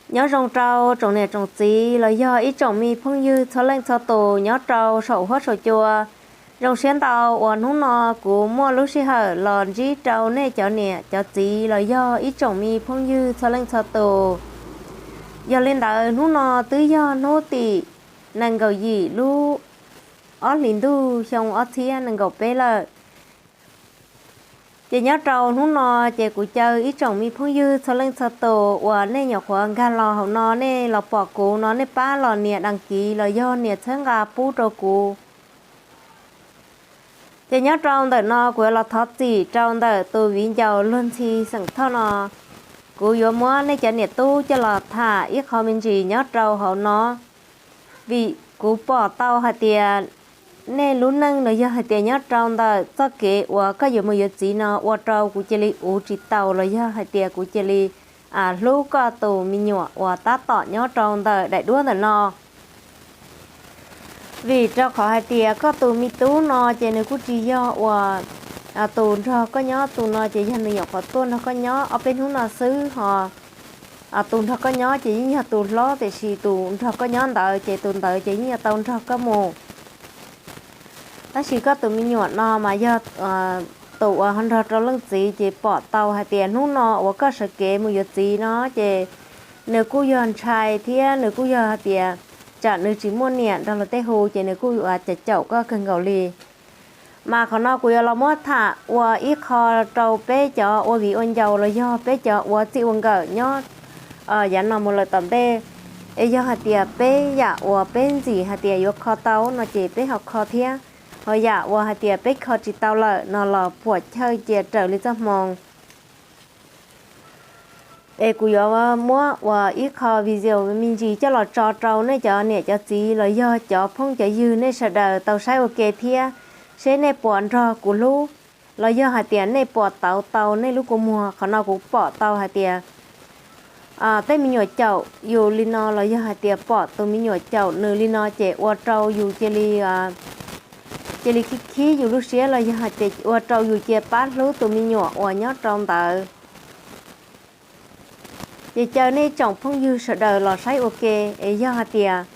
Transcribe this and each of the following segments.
Nyob zoo rau tsoom niam tsoom txiv los yog ib tsoom me phooj ywg txhua leej txhua tus nyob rau saum huab saum cua. Zoo siab ntau uas hnub no kuv muaj lub sij hawm los ntsib rau nej cov niam cov txiv los yog ib tsoom me phooj ywg txhua leej txhua tus. Yog li ntawd hnub no twb yog hnub tim nees nkaum yim lub ob hlis ntuj xyoo ob txhiab nees nkaum peb lawm. Ces nyob rau hnub no ces kuv caw ib tsoom me phooj ywg txhua leej txhua tus uas nej nyuam qhuav nkag los hauv no nej los pom kuv no nej pab los nias đăng ký los yog nias txhawb nqa pub rau kuv. Ces nyob rau ntawm no kuv yuav los thov txim rau ntawm tus viv ncaus luag ntxhi xeem Thoj no. Kuv yuav muab nej cov niam tub coj los tham ib qho me ntsis nyob rau hauv no, vim kuv pom tau hais tias nej lub neej los yog hais tias nyob rau ntawm txoj kev uas koj yuav mus yuav txiv no ua rau kuv cia li uv tsis taus los yog hais tias kuv cia li hlub koj tus me nyuam uas tab tom nyob rau ntawm daim duab ntawm no. Vim rau qhov hais tias koj tus me tub no ces nws kuj tsis yog uas tus nrog koj nyob, tus no ces yog nws nyuam qhuav tuaj nrog koj nyob ob peb hnub no xwb ho. Tus nrog koj nyob ces yeej yog tus hlob, tiam sis tus nrog koj nyob ntawd ces tus ntawd ces yeej yuav tau nrog koj mus. Tab sis koj tus me nyuam no mas yog tus uas ho nrog rau leej txiv, ces pom tau hais tias hnub no uas koj sawv kev mus yuav txiv no ces nws kuj yog ntshai thiab nws kuj yog hais tias tsam nws tsis muaj niam nrog luag tej hu ces nws kuj yuav caum caum koj kawg nkaus li. Mas qhov no kuv yuav los muab tham ua ib qho rau peb cov ua viv ua ncaus los yog peb cov ua txij ua nkawm nyob yav no mus lawm tom ntej. Es yog hais tias peb yam uas peb ntxim hais tias yuav kho tau no ces peb ho kho thiab, ho yam uas hais tias peb kho tsis tau lawm no los puam chawj cia raws li txoj hmoo. Es kuv yuav muab ua ib qho video me ntsis coj los tso rau nej cov niam cov txiv los yog cov phooj cov ywg nej sawv daws tau saib ua ke thiab, seb nej puas nrog kuv hlub los yog hais tias nej puas tauv tau nej lub kua muag. Qhov no kuv pom tau hais tias tej me nyuam caum yus li no los yog hais tias pom tus me nyuam caum nws li no ces ua rau yus cia li cia li khib khib yus lub siab los yog hais tias ua rau yus cia pab hlub tus me nyuam uas nyob rau ntawd. Ces caw nej tsoom phooj ywg sawv daws los saib ua ke, es yog hais tias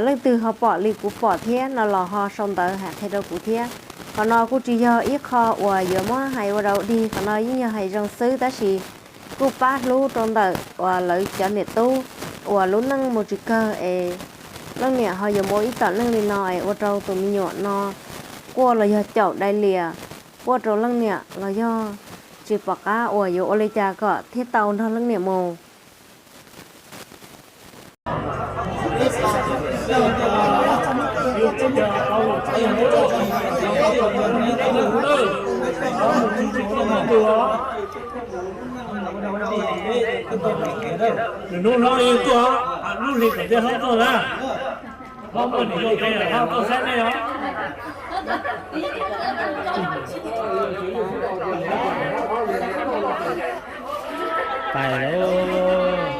leej twg ho pom li kuv pom thiab no los ho sau ntawv hais qhia rau kuv thiab. Qhov no kuj tsis yog ib qho uas yuav muab hais ua dau dig, qhov no yeej yog hais zoo xwb, tab sis kuj pab hlub rau ntawm uas lawv cov niam tub uas lub neej mus tsis kawg es leej niam ho yuav muaj ib tom neej li no es ua rau tus me nyuam no quaj los yog caum dai lias, quaj rau leej niam los yog tsis pom qab uas yuav ua li cas kom thiaj tau nrog leej niam mus. Nws hnub hlob yeej tuaj, lub hli kom ntej hlob tuaj na. Hlob muaj nws zoo li ho tuaj saib nej os. Pais lauj.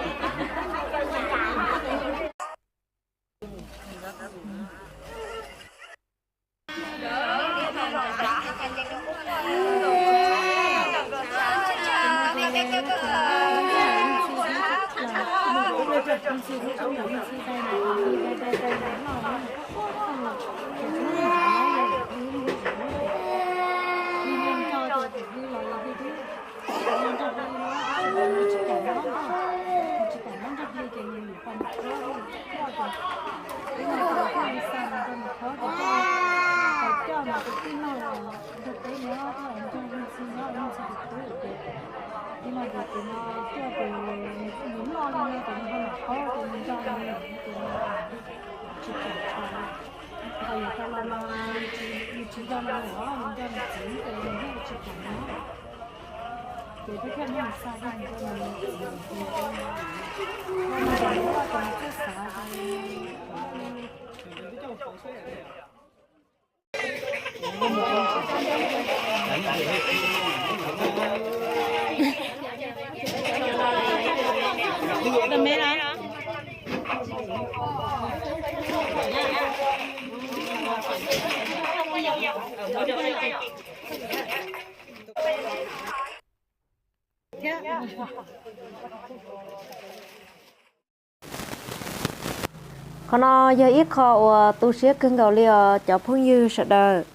Qhov no yog ib qho uas tu siab kawg nkaus li os cov phooj ywg sawv daws.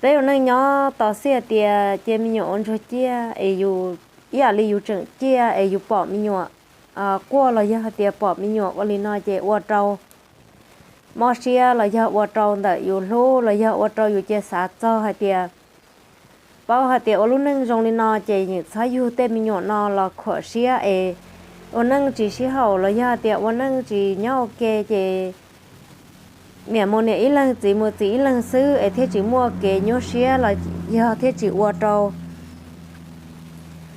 Peb ua neej nyob tos xij hais tias cia me nyuam ua ntsuag ciaj es yus ib yam li yus tseem ciaj es yus pom me nyuam quaj los yog hais tias pom me nyuam ua li no ces ua rau mob siab los yog ua rau ntawm yus hlub los yog ua rau yus cia xav txog hais tias paub hais tias ua lub neej zoo li no ces yeej txhob yug tej me nyuam no los khuam siab es ua neej tsis sib haum los yog hais tias ua neej tsis nyob ua ke ces niam mus niam ib leeg txiv mus txiv ib leeg xwb es thiaj tsis muaj kev nyuaj siab los yog thiaj tsis ua rau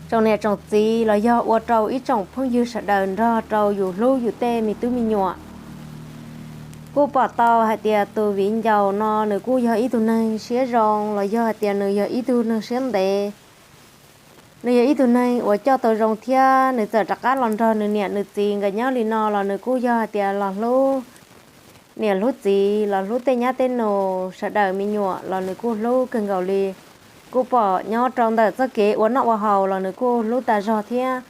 tsoom niam tsoom txiv los yog ua rau ib tsoom phooj ywg sawv daws nrog rau yus hlub yus tej me tub me nyuam. Kuj pom tau hais tias tus viv ncaus no nws kuj yog ib tug neeg siab zoo los yog hais tias nws yog ib tug neeg siab ntev. Nws yog ib tug neeg uas coj tau zoo thiab nws txawm rov qab los nrog nws niam nws txiv nkawd nyob li no los nws kuj yog hais tias los hlub niam hlub txiv los hlub tej nyab tej nus sawv daws me nyuam los nws kuj hlub kawg nkaus li. Kuj pom nyob rau ntawm txoj kev ua noj ua haus los nws kuj hlub tas zog thiab.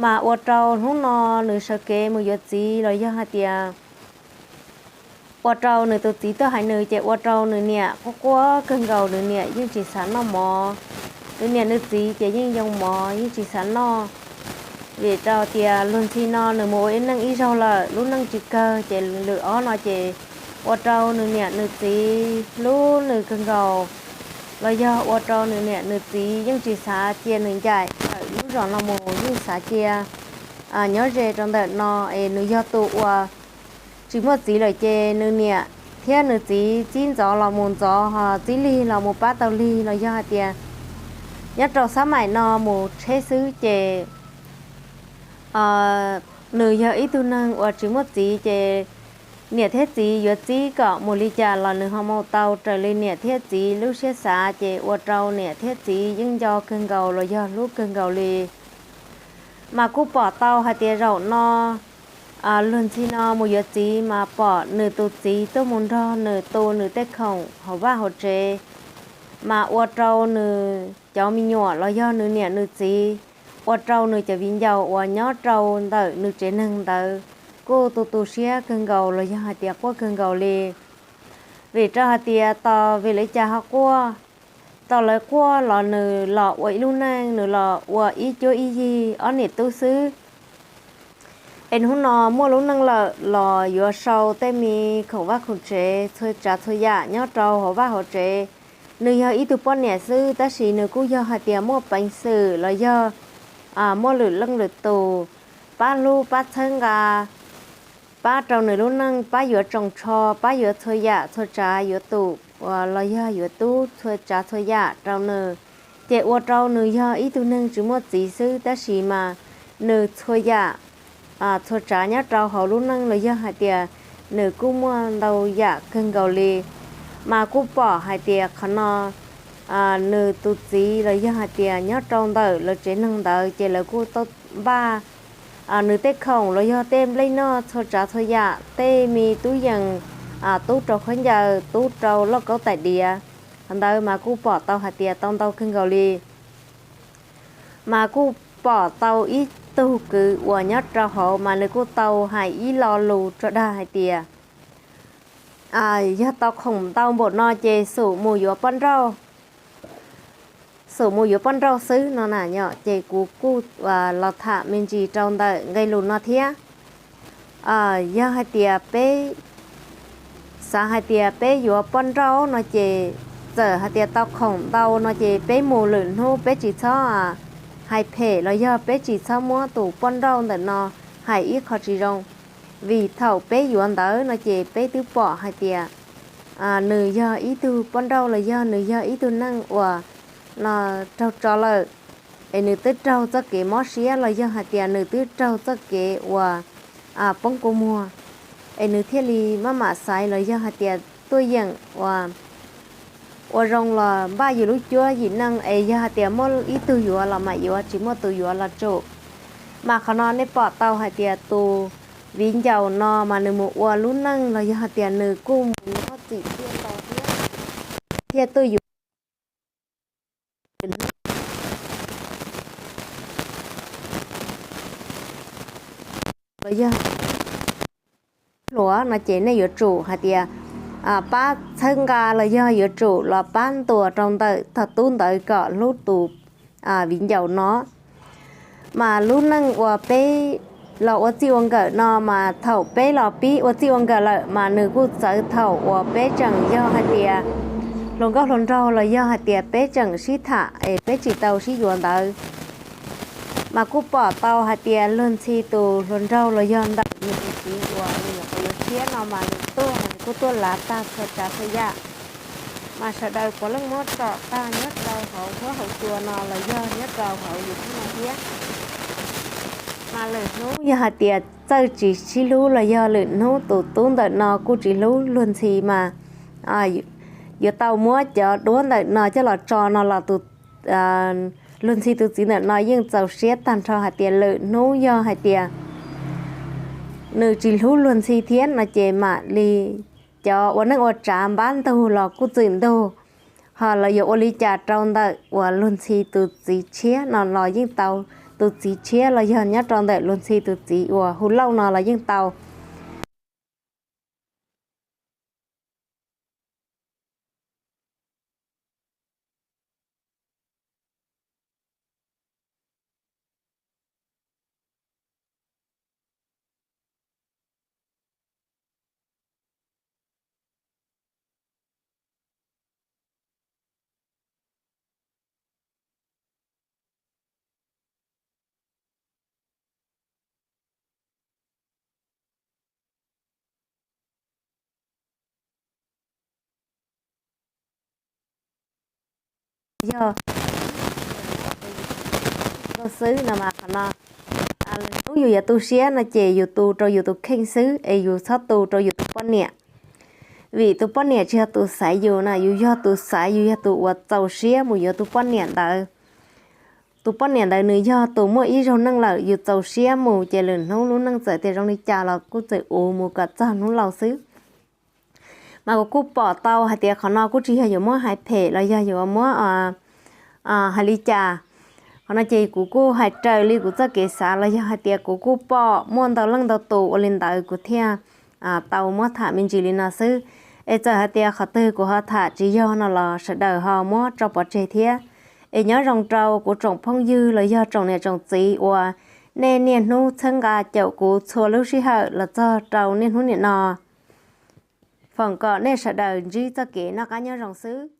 Mas ua rau hnub no nws sawv kev mus yuav txiv los yog hais tias ua rau nws tus txiv tuaj hais nws ces ua rau nws niam quaj quaj kawg nkaus, nws niam yeej tsis xav noj mov. Nws niam nws txiv ces yeej yoo mov yeej tsis xav noj. Vim rau tias luag ntxhi no nws mus ua ib neej ib zaug lawm lub neej tsis kawg ces lwm ob no ces ua rau nws niam nws txiv hlub nws kawg nkaus los yog ua rau nws niam nws txiv yeej tsis xav cia nws ncaim ntawm lub zos no mus, yeej xav cia nyob ze rau ntawm no es nws yog tus uas tsis muaj txiv lawm ces nws niam thiab nws txiv txib ntxov los mus ntxov, ho txib lig los mus pab tau lig los yog hais tias nyob rau xab maim no mus tsheb xwb ces nws yog ib tug neeg uas tsis muaj txiv ces niam thiab txiv yuav txib kom mus li cas los nws ho mus tau raws li niam thiab txiv lub siab xav ces ua rau niam thiab txiv yeej nco kawg nkaus los yog hlub kawg nkaus li. Mas kuj pom tau hais tias zaum no luag ntxhi no mus yuav txiv mas pom nws tus txiv tuaj mus nrog nws tu nws tej khoom hauv vaj hauv tsev, mas ua rau nws cov me nyuam los yog nws niam nws txiv, ua rau nws cov viv ncaus uas nyob rau ntawm nws tsev neeg ntawd kuj tu tu siab kawg nkaus los yog hais tias quaj kawg nkaus li. Vim rau hais tias tos vim li cas ho quaj, tos lawv quaj los nws los ua ib lub neej, nws los ua ib cuab ib yig ob niam tub xwb. Es hnub no muaj lub neej lawm los yuav sau tej me khoom vaj khoom tsev txhua tsav txhua yam nyob rau hauv vaj hauv tsev. Nws yog ib tug poj niam xwb tab sis nws kuj yog hais tias muaj peev xwm los yog muaj lwm leej lwm tus pab hlub pab txhawb nqa, pab rau nws lub neej, pab yuav tsoos tsho, pab yuav txhua yam txhua tsav, yuav tus los yog yuav tub txhua tsav txhua yam rau nws. Ces ua rau nws yog ib tug neeg tsis muaj txiv xwb tab sis mas nws txhua yam txhua tsav nyob rau hauv lub neej los yog hais tias nws kuj muaj ntau yam kawg nkaus li. Mas kuj pom hais tias qhov no nws tus txiv los yog hais tias nyob rau ntawm lawv tsev neeg ntawd ces lawv kuj tau npaj nws tej khoom los yog tej nplej noj txhua tsav txhua yam, tej me tub yees, tub rau khaub ncaws, tub rau lauj kaub tais diav, qhov ntawd mas kuj pom tau hais tias tau ntau kawg nkaus li. Mas kuj pom tau ib tug kwv uas nyob rau hauv mas nws kuj tau hais ib lo lus rau dag hais tias yog tau khoom ntau npaum no ces xum mus yuav poj nrauj, xum mus yuav poj nrauj xwb no na yom. Ces kuv kuj los tham me ntsis rau ntawm nqe lus no thiab. Yog hais tias peb xav hais tias peb yuav poj nrauj no ces txawm hais tias tau khoom ntau no ces peb mus lwm hnub peb tsis txhob hais phem los yog peb tsis txhob muab tus poj nrauj ntawm no hais ib qho tsis zoo. Vim thaum peb yuav ntawd no ces peb twb pom hais tias nws yog ib tug poj nrauj los yog nws yog ib tug neeg uas no raug tso lawm, es nws twb raug txoj kev mob siab los yog hais tias nws twb raug txoj kev uas poob kua muag, es nws thiaj li maj mam xaiv los yog hais tias tuaj yeem ua, ua zoo los npaj yus lub cuab yim neej es yog hais tias muaj ib tug yuav los mam yuav, tsis muaj tus yuav los tsum. Mas qhov no nej pom tau hais tias tus viv ncaus no mas nws mus ua lub neej los yog hais tias nws kuj mus nyob txim tiaj to thiab thiaj tuaj yuav los yog hluas no ces nej yuav tsum hais tias pab txhawb nqa los yog yuav tsum los pab ntuas rau ntawm tog tub ntawd kom hlub tus viv ncaus no. Mas lub neej uas peb los ua txij ua nkawm no mas thaum peb los pib ua txij ua nkawm lawm mas nws kuj txawv thaum uas peb tseem yog hais tias hluas nkauj hluas nraug los yog hais tias peb tseem sib tham es peb tsis tau sib yuav ntawd. Mas kuj pom tau hais tias luag ntxhi tus hluas nraug los yog ntawm nws tus txiv uas nws nyuam qhuav yuav tshiab no mas nws tuag mas nws kuj tuaj lav tag txhua tsav txhua yam. Mas sawv daws puav leej muab tsom tag nyob rau hauv huab hauv cua no los yog nyob rau hauv YouTube no thiab. Mas lwm hnub yog hais tias txawj tsis sib hlub los yog lwm hnub tus tub ntawm no kuj tsis hlub luag ntxhi mas yuav tau muab cov duab ntawm no coj los tso no los tus luag ntxhi tus txiv ntawm no yeej txaus siab tag nrho hais tias lwm hnub yog hais tias nws tsis hlub luag ntxhi thiab no ces mam li cov ua neej ua tsav npab ntug los kuj txwm ntug. Ho lawv yuav ua li cas rau ntawm uas luag ntxhi tus txiv tshiab no los yeej tau, tus txiv tshiab los yog nyob rau ntawm luag ntxhi tus txiv uas hu Lauj no los yeej tau. Yog xwb no mas qhov no, lwm hnub yus yuav tu siab no ces yus tu rau yus tus kheej xwb es yus txhob tu rau yus tus poj niam. Vim tus poj niam tsis yog tus xaiv yus na, yus yog tus xaiv, yus yog tus uas txaus siab mus yuav tus poj niam ntawd. Tus poj niam ntawd nws yog tus muaj ib zaug neej lawm, yus txaus siab mus ces lwm hnub lub neej txawm tias zoo li cas los kuj txawm uv mus kom txog hnub laus xwb. Mas kuv kuj pom tau hais tias qhov no kuj tsis yog yuav muab hais phem los yog yuav muab hais li cas. Qhov no ces kuv kuj hais raws li kuv txoj kev xav los yog hais tias kuv kuj pom muaj ntau leej ntau tus ua li ntawd kuv thiaj tau muab tham me ntsis li no xwb. Es txawm hais tias qhov twg kuv ho tham tsis yog no los sawv daws ho muab tso pov tseg thiab. Es nyob zoo rau kuv tsoom phooj ywg los yog tsoom niam tsoom txiv uas nej niaj hnub txhawb nqa caum kuv txhua lub sij hawm los txog rau niaj hnub niam no. Foom kom nej sawv daws ntsib txoj kev noj qab nyob zoo xwb.